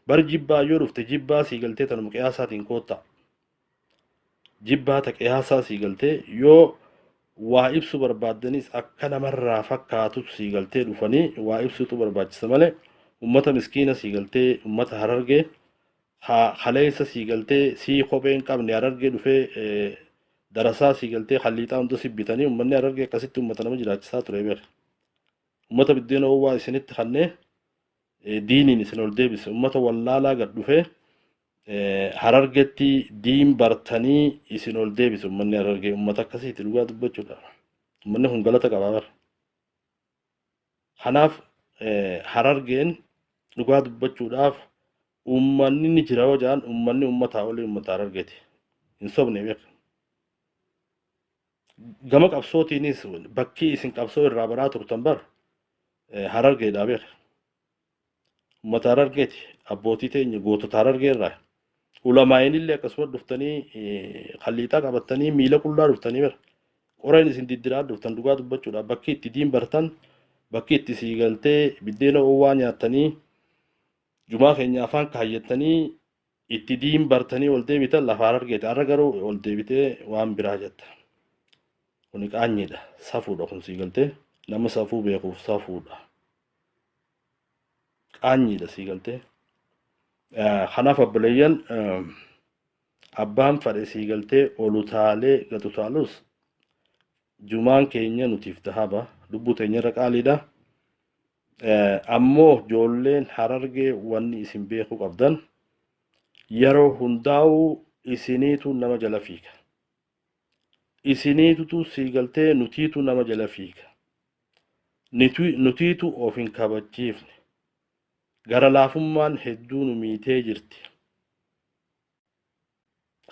Bar jibbaa yoo dhufte jibbaa sii galtee tanuma qiyaasaatiin koottaa. Jibbaa ta qiyaasaa sii galtee yoo waa ibsu barbaaddanis akka namarraa fakkaatutu sii galtee dhufanii waa ibsutu barbaachisa malee ummata miskiina sii galtee ummata Harargee kaleessa sii galtee sii kophee hin qabne Harargee dhufee darasaa sii galtee halliixaa hunda si bitanii ummanni Harargee akkasitti ummata nama jiraachisaa ture beeka. Ummata biddeena oowwaa isinitti kannee diiniin isin ol deebise ummata wallaalaa gad dhufee Harargetti diin bartanii isin ol deebise ummanni Harargee ummata akkasiiti dhugaa dubbachuudha. Ummanni kun galata qaba bara. Kanaaf Harargeen dhugaa dubbachuudhaaf ummanni ni jira yoo jedhan ummanni ummataa olii ummata Harargeeti. Hin sobne beeka. Gama qabsootiinis bakki isin qabsoo irraa baraa turtan bar Harargeedhaa beeka. Ummata Harargeeti. Abbootii teenya gootota Harargee irraa. Ulamaa'in illee akkasuma dhuftanii halliixaa qabattanii miila qullaa dhuftanii bara. Qoreen isin diddiraa dhuftan dhugaa dubbachuudhaaf bakki itti diin bartan bakki itti sii galtee biddeena oowwaa nyaattanii jumaa keenya afaan kaayyattanii itti diin bartanii ol deebitan lafa Harargeeti. Har'a garuu ol deebitee waan biraa jetta. Kuni qaanyiidha. Safuudha kun sii galtee nama safuu beekuuf safuudha. Qaanyiidha sii galtee. Kanaaf obboleeyyan abbaan fadhe sii galtee ol utaalee gad utaalus jumaan keenya nutiif dahaba lubbuu teenya irra qaaliidha. Ammoo ijoolleen Harargee wanni isin beekuu qabdan yeroo hundaa'uu isiniitu nama jala fiiga. Isiniitutu sii galtee nutiitu nama jala fiiga. Nutiitu of hin kabachiifne. Gara laafummaan hedduu nu miitee jirti.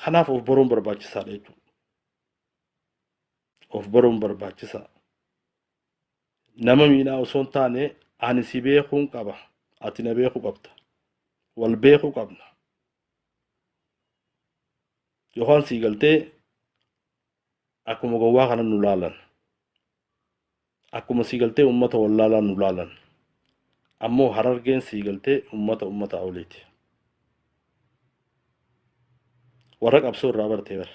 Kanaaf of baruun barbaachisaadha jechuudha. Of baruun barbaachisaa. Nama miidhaa osoo hin taane ani si beekuun qaba. Ati na beekuu qabda. Wal beekuu qabna. Yookaan sii galtee akkuma gowwaa kana nu laalan. Akkuma sii galtee uummata wallaalaa nu laalan. Ammoo Harargeen sii galtee uummata uummata oliiti. Warra qabsoo irraa bartee bara.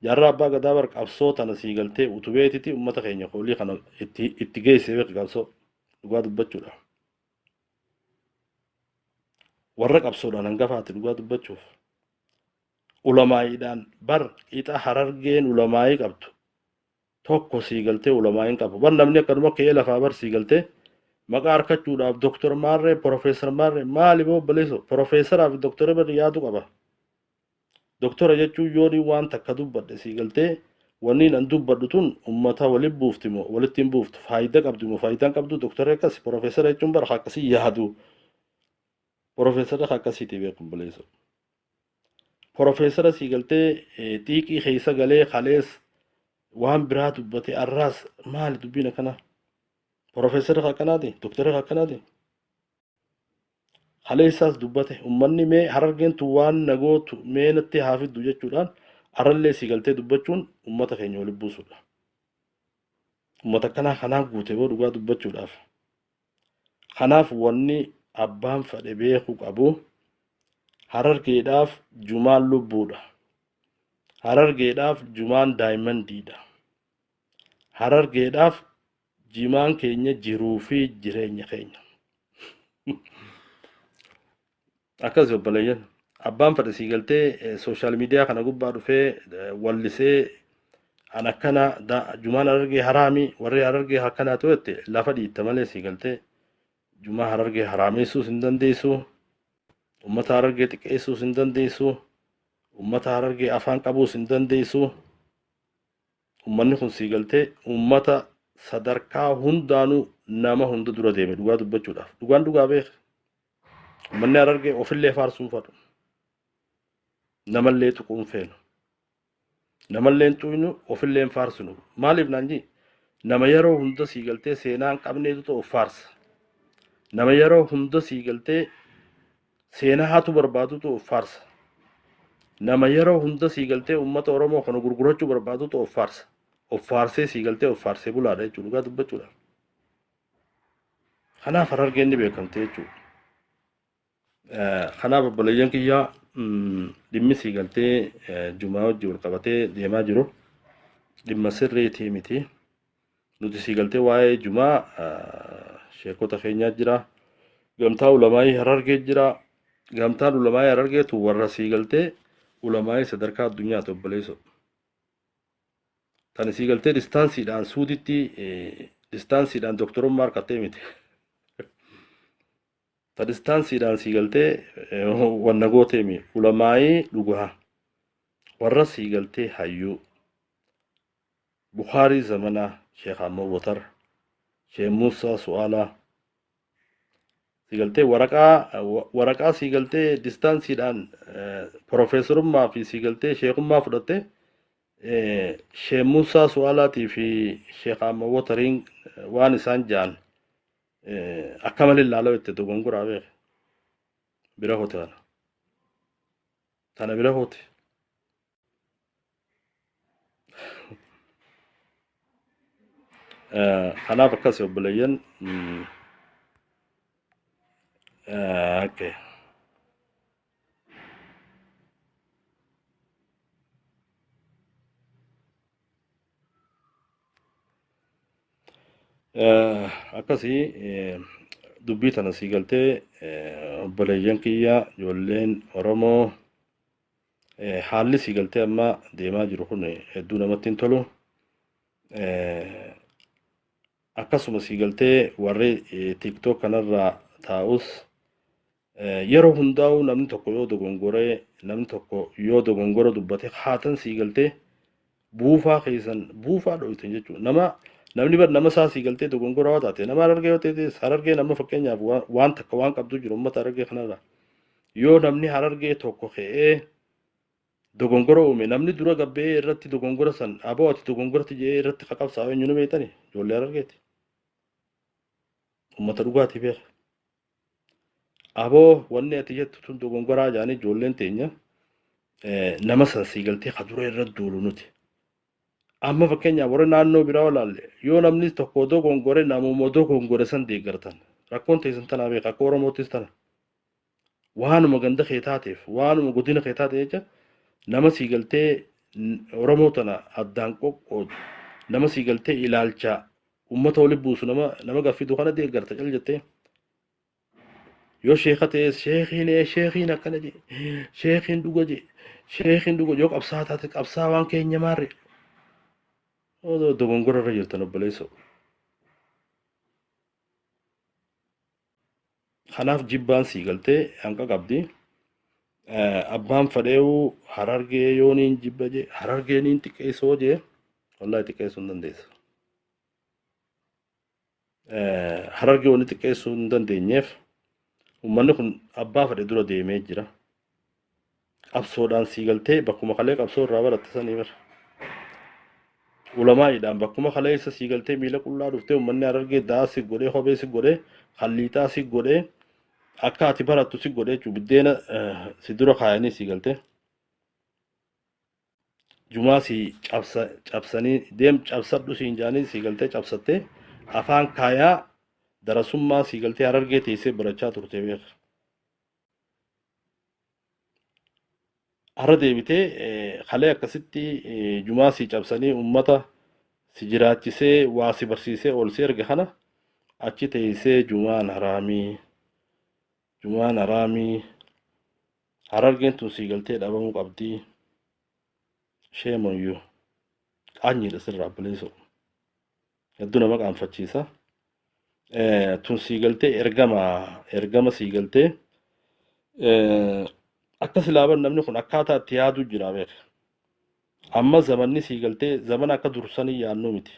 Jaarraa abbaa gadaa bar qabsoo tana sii galtee utubeetiti uummata keenya koolii kana itti geessee beeku qabsoo dhugaa dubbachuudha. Warra qabsoodhaan hangafaati dhugaa dubbachuuf. Ulamaa'iidhaan bar qixa Harargeen ulamaa'ii qabdu tokko sii galtee ulamaa'iin qabu. Bar namni akkanuma ka'ee lafaa bar sii galtee maqaa argachuudhaaf doktor maarree profeesar maarree maali boo obboleesso profeesaraa fi doktora bar yaadu qaba. Doktora jechuun yoon waan takka dubbadhe sii galtee wanni an dubbadhu tun ummata walitti buufti moo walitti hin buuftu faayidaa qabdi moo faayidaa hin qabdu doktora akkas profeesara jechuun bara akkasii yaadu profeesara akkasiiti beeku obboleesso. Profeesara sii galtee xiiqii keessa galee kalees waan biraa dubbate arraas maali dubbiin akkanaa? Profeesara akkanaati doktora akkanaati. Kaleessaas dubbate ummanni mee Harargeen tun waan nagootu mee natti haa fiddu jechuudhaan arrallee sii galtee dubbachuun ummata keenya walitti buusuudha. Ummata akkanaa kanaa guute boo dhugaa dubbachuudhaaf. Kanaaf wanni abbaan fedhe beekuu qabu Harargeedhaaf jumaan lubbuudha. Harargeedhaaf jumaan daayimandiidha. Harargeedhaaf jimaan keenya jiruu fi jireenya keenya. Akkas obboleeyyan abbaan fedhe sii galtee sooshaal miidiyaa kana gubbaa dhufee wallisee an akkana jumaan Harargee haraami warri Harargee akkanaa tu'ette lafa dhiitta malee sii galtee jumaa Harargee haraameessuus hin dandeessu ummata Harargee xiqqeessuus hin dandeessu ummata Harargee afaan qabuus hin dandeessu. Ummanni kun sii galtee ummata sadarkaa hundaanuu nama hunda dura deeme dhugaa dubbachuudhaaf. Dhugaan dhugaa beeka. Ummanni Harargee ofillee faarsuun fadhu. Namallee tuquun feenu. Namallee hin tuqnu ofillee hin faarsinu. Maaliif naan jii? Nama yeroo hunda sii galtee seenaa hin qabneetu of faarsa. Nama yeroo hunda sii galtee seenaa hatu barbaadutu of faarsa. Nama yeroo hunda sii galtee uummata Oromoo kana gurgurachuu barbaadutu of faarsa. Of faarsee sii galtee of faarsee bulaadha jechuudha dhugaa dubbachuudha. Kanaaf Harargeen ni beekamte jechuudha. Kanaaf obboleeyyan kiyyaa, dhimmi sii galtee jumaa wajjin wal qabatee deemaa jiru dhimma sirriitii miti. Nuti sii galtee waa'ee jumaa sheekota keenyaa jira. Gamtaa ulamaayii Harargee jira. Gamtaan ulamaayii Harargeetu warra sii galtee ulamaayii sadarkaa addunyaati, obboleessoo. Tani sii galtee distaansiidhaan Suuditti distaansiidhaan doktorummaa harkattee miti. Ta distaansiidhaan sii galtee wanna gooteemi, ulamaayii dhugaa warra sii galtee hayyuu Bukaarii zamanaa, Sheekh Ahmad Watar, Sheekh Muusaa Su'aalaa, sii galtee waraqaa sii galtee distaansiidhaan profeesorummaa fi sii galtee sheekummaa fudhatte, Sheekh Muusaa Su'aalaatii fi Sheekh Ahmad Watariin waan isaan ja'an akka malee ilaalaa itti dogongoraa beeke. Bira hote kana. Tana bira hote. Kanaaf akkas, obboleeyyan. Okay. Akkasii dubbii tana sii galtee, obboleeyyan kiyya, ijoolleen Oromoo, haalli sii galtee amma deemaa jiru kun hedduu namatti hin tolu. Akkasuma sii galtee warri TikTok kanarraa taa'us, yeroo hundaa'u namni tokko yoo dogongoree, namni tokko yoo dogongora dubbate haatan sii galtee buufaa keessan buufaa dhoytan jechuudha. Namni bar nama isaa sii galtee dogongora yoo taate, nama Harargee yoo ta'e, Harargee nama fakkeenyaaf waan takka waan qabdu jiru uummata Harargee kanarraa. Yoo namni Harargee tokko ka'ee dogongora uume, namni dura gabbee irratti dogongora san aboo ati dogongoratti jedhee irratti qaqabsaa eenyu nu beektani? Ijoollee Harargeeti. Uummata dhugaatii beeka. Aboo, wanni ati jettu tun dogongoraa jedhanii ijoolleen teenya nama san sii galtee ka dura irra duulu nuti. Amma fakkeenyaaf warra naannoo biraa olaalle, yoo namni tokko dogongore, namuma dogongore san deeggartan. Rakkoon teessan tanaa beeka, akka Oromoottis tana. Waanuma ganda kee taateef, waanuma godina kee taate jecha, nama sii galtee Oromoo tana addaan qoqqoodu, nama sii galtee ilaalcha uummata walitti buusu, nama gaffidu kana deeggarta cal jettee. Yoo sheeka ta'es, sheekiin sheekiin akkana jee, sheekiin dhuga jee, sheekiin dhuga. Yoo qabsaa taate, qabsaa waan keenya maarre. Dogongora irra jirtan, obboleessoo. Kanaaf jibbaan sii galtee hanqa qabdi. Abbaan fadheewu Harargee yooniin jibba jee, Harargeeniin xiqqeessoo jee, wallahi xiqqeessuu hin dandeessa. Harargee wanni xiqqeessuu hin dandeenyeef, uummanni kun abbaa fedhe dura deemee jira. Qabsoodhaan sii galtee bakkuma kalee qabsoo irraa baratte sanii bara. Ulamaa'iidhaan bakkuma kaleessa sii galtee miila qullaa dhuftee, uummanni Harargee da'aa si godhee, kophee si godhee, halliixaa si godhee, akka ati barattu si godhee jechuudha. Biddeena si dura kaayanii sii galtee. Jumaa si cabsa cabsanii, deem cabsadhu siin jaanii, sii galtee cabsattee afaan kaayaa darasummaa sii galtee Harargee teessee barachaa turte beeka. Har'a deebitee kalee akkasitti jumaa sii cabsanii, uummata si jiraachisee, waa si barsiisee ol si erge kana achi teessee jumaan haraamii, jumaan haraamii, Harargeen tun sii galtee dhabamuu qabdii. Shame on you. Qaanyiidha sirraa, obboleessoo. Hedduu nama qaanfachiisa. Tun sii galtee ergama sii galtee akka silaaban namni kun akkaataa itti yaaduu jira beeka. Amma zamanni sii galtee zamana akka dursanii yaadnu miti.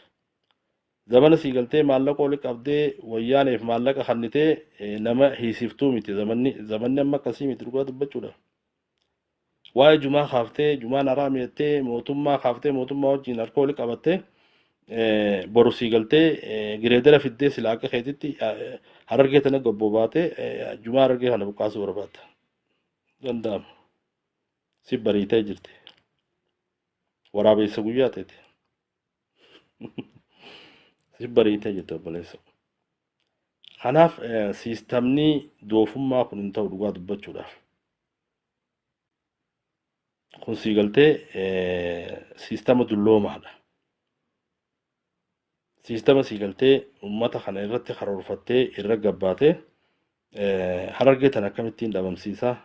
Zamana sii galtee maallaqa oli qabdee wayyaaneef maallaqa kannitee nama hiisiftuu miti zamanni. Zamanni amma akkasii miti, dhugaa dubbachuudha. Waa'ee jumaa kaaftee, jumaan haraami jettee, mootummaa kaaftee, mootummaa wajjin harka oli qabattee, boru sii galtee gireedara fiddee silaa akka keetitti Harargee tana gobboo baatee jumaa Harargee kana buqqaasuu barbaadda. Danda'ama. Si bariitee jirti. Waraabeessa guyyaa teeti. Si bariitee jirti, obboleessa. Kanaaf siistamni doofummaa kun hin ta'u dhugaa dubbachuudhaaf. Kun sii galtee siistama dulloomaadha. Siistama sii galtee uummata kana irratti karoorfattee irra gabbaatee Harargee tana akkamittiin dhabamsiisaa?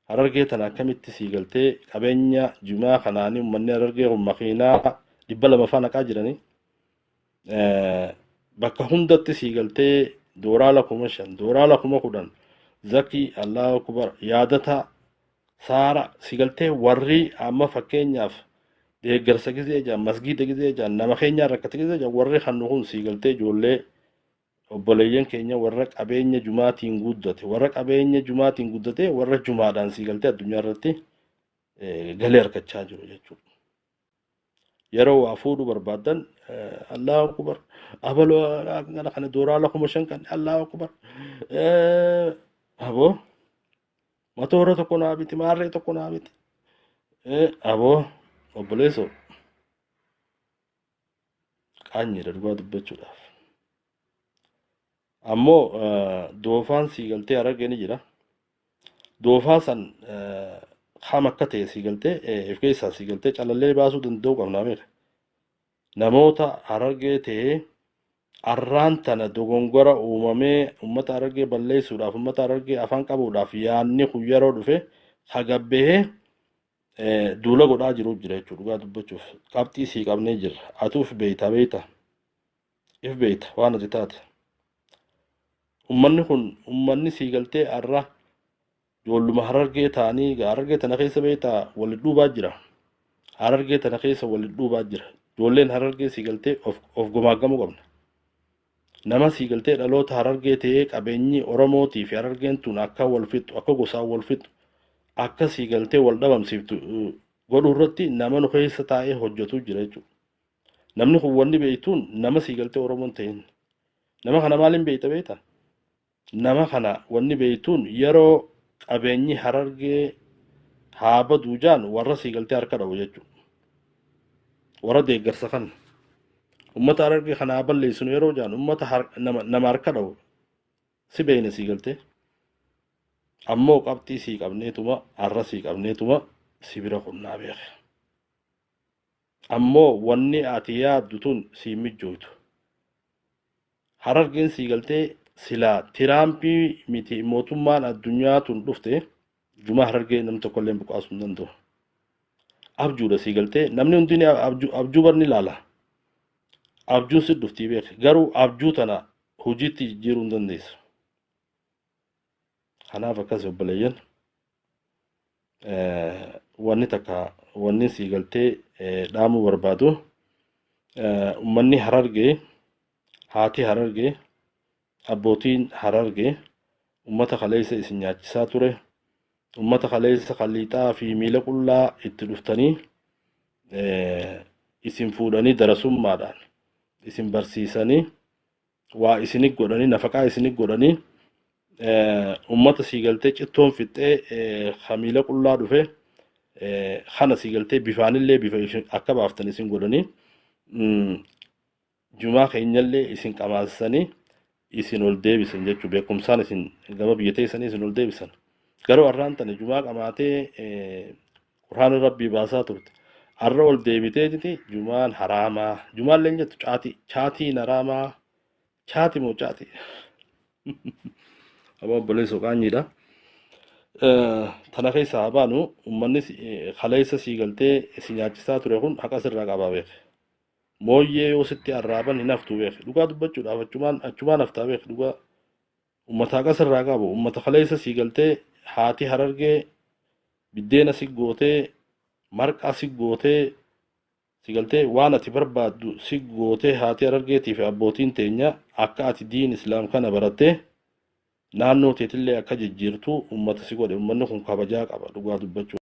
Harargee tana akkamitti sii galtee qabeenya jumaa kanaanii uummanni Harargee kun makiinaa 200 faa naqaa jiranii bakka hundatti sii galtee dooraala 5,000 dooraala 10,000 zakii Allahu akbar yaadata saara sii galtee warri amma fakkeenyaaf deeggarsa gizee jaan masgiida gizee jaan nama keenyaa rakkate gizee jaan warri kannu kun sii galtee ijoollee obboleeyyan keenya warra qabeenya jumaatiin guddate warra qabeenya jumaatiin guddate warra jumaadhaan sii galtee addunyaa irratti galee argachaa jiru jechuudha. Yeroo waa fuudhuu barbaaddan Allahu akbar abaloo kana kana dooraala 5,000 kan Allahu akbar aboo matoora tokko naa biti maarree tokko naa biti aboo obboleessoo qaanyiidha dhugaa dubbachuudhaaf. Ammoo doofaan sii galtee Harargee ni jira. Doofaa san kam akka ta'e sii galtee if keessaa sii galtee calallee baasuu danda'uu qabnaa beeka. Namoota Harargee ta'ee arraan tana dogongora uumamee uummata Harargee balleessuudhaaf uummata Harargee afaan qabuudhaaf yaadni kun yeroo dhufe hagabbehee duula godhaa jiru jira jechuudha dhugaa dubbachuuf. Qabxii sii qabnee jirra. Atuuf beeyta beeyta. If beeyta waan ati taate. Uummanni kun uummanni sii galtee arra ijoolluma Harargee ta'anii Harargee tana keessa beektaa waliin dhuubaa jira. Harargee tana keessa waliin dhuubaa jira. Ijoolleen Harargee sii galtee of gomaagamuu qabna. Nama sii galtee dhaloota Harargee ta'ee qabeenyi Oromootii fi Harargeen tun akka wal fixxu akka gosaan wal fixxu akka sii galtee wal dhabamsiiftu godhuu irratti nama nu keessa taa'ee hojjetu jira jechuudha. Namni kun wanni beektuun nama sii galtee Oromoon ta'in. Nama kana maaliin beekta beektaa? Nama kana wanni beektuun yeroo qabeenyi Harargee haa baduu jaan warra sii galtee harka dhabu jechuudha. Warra deeggarsa kana. Uummata Harargee kana haa balleessinu yeroo jaan uummata nama harka dhabu si beeyna sii galtee. Ammoo qabxii sii qabneetuma har'a sii qabneetuma si bira qunnaa beeke. Ammoo wanni ati yaaddu tun sii mijjooytu. Harargeen sii galtee silaa Tiraampii miti mootummaan addunyaa tun dhufte jumaa Harargee namni tokko illee buqaasuu hin danda'u. Abjuudha sii galtee namni hundi abjuu barni ilaala. Abjuun si dhuftii beeke garuu abjuu tana hojiitti jijjiiruu hin dandeessu. Kanaaf akkas obboleeyyan wanni takka wanni sii galtee dhaamuu barbaadu uummanni Harargee haati Harargee abbootiin Harargee uummata kaleessa isin nyaachisaa ture uummata kaleessa kalliixaa fi miila qullaa itti dhuftanii isin fuudhanii darasummaadhaan isin barsiisanii waa isinit godhanii nafaqaa isinit godhanii uummata sii galtee cittoon fixxee miila qullaa dhufe kana sii galtee bifaanillee bifa akka baaftan isin godhanii jumaa keenyallee isin qamaasisanii isin ol deebisan jechuudha. Beekumsaan isin gama biyya teessanii isin ol deebisan. Garuu har'aan tana jumaa qamaatee quraana rabbii baasaa turte. Har'a ol deebiteetiti jumaan haraamaa. Jumaan leen jettu caatii. Caatiin haraamaa. Chaati moo caatii? Aboo obboleessoo qaanyiidha. Tana keessaa haa baanu uummanni kaleessa sii galtee si nyaachisaa ture kun haqa sirraa qabaa beeke. Mooyyee yoo sitti arraaban hin haftu beeke. Dhugaa dubbachuudhaaf achumaan haftaa beeke dhugaa. Uummata haqa sirraa qabu. Uummata kaleessa sii galtee haati Harargee biddeena si gootee marqaa si gootee si galtee waan ati barbaaddu si gootee haati Harargeetii fi abbootiin teenya akka ati diin islaam kana barattee naannoo teetillee akka jijjiirtu uummata si godhe. Uummanni kun kabajaa qaba dhugaa dubbachuu.